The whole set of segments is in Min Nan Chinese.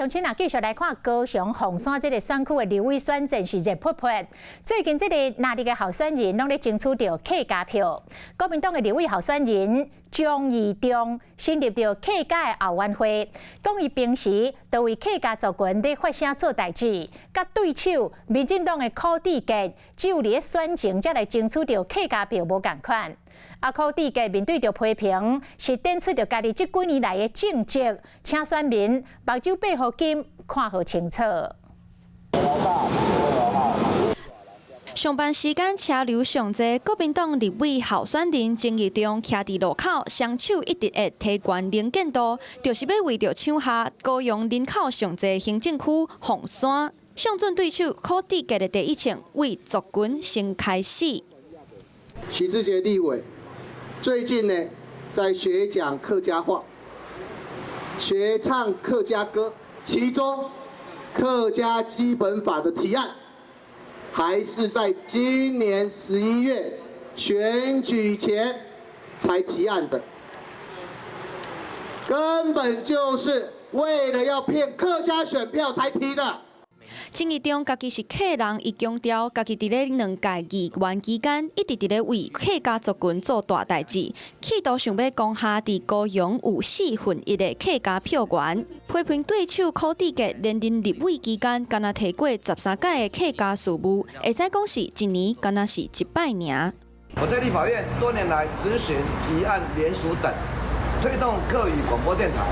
鄉親啊，繼續來看高雄鳳山這个選區的立委選戰是熱撲撲。最近這个藍綠的候選人攏咧爭取著客家票。國民黨的立委候選人張義中成立著客家的後援會，講伊平時都為客家族群咧發聲做代誌，佮對手民進黨的柯志杰只有佇咧選前才來爭取著客家票無仝款。啊，柯志杰面對著批評，是展出著家己這幾年來的政績，請選民目睭閉予緊，看予清楚。上班時間車流上濟，國民黨立委候選人曾義忠徛佇路口，雙手一直會提懸能見度，就是欲為著搶下高雄人口上濟行政區鳳山，相準對手柯志杰的第一銃為族群先開始。許智傑立委最近呢，在學講客家話，學唱客家歌，其中客家基本法的提案，還是在今年11月選舉前才提案的，根本就是為了要騙客家選票才提的。曾義忠家己是客人，伊強調家己佇咧兩屆議員期間，一直佇咧為客家族群做大代誌，企圖想欲攻下佇高雄有四分一的客家票源。批評對手柯志杰連任立委期間，干焦提過13屆的客家事務，會使講是一年，干焦是一擺爾。我在立法院多年來質詢、提案、聯署等，推動客語廣播電台、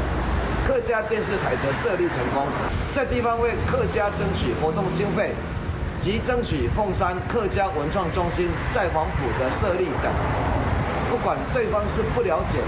客家電視台的設立成功，在地方為客家爭取活動經費及爭取鳳山客家文創中心在黃埔的設立等。不管對方是不了解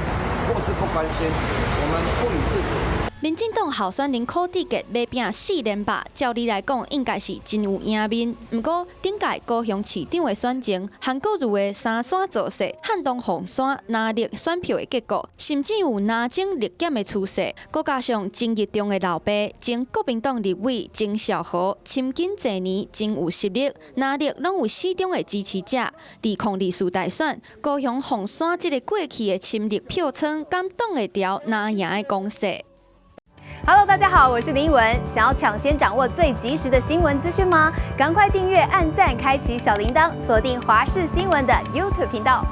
或是不關心，我們不予置評。民進黨候選人柯志杰欲拼四連霸，照理來講應該是真有贏面。毋過頂屆高雄市長的選情，韓國瑜的三山造勢，撼動鳳山藍綠選票的結果，甚至有藍增綠減的趨勢。閣加上曾義忠的老爸，前國民黨立委曾肇和，深耕濟年，真有實力，藍綠攏有死忠的支持者。2024大選，高雄鳳山這个過去的深綠票倉，敢擋會牢藍營的攻勢？ Hello，大家好，我是林依文。想要搶先掌握最及時的新聞資訊嗎？趕快訂閱、按讚、開啟小鈴鐺，鎖定華視新聞的 YouTube 頻道。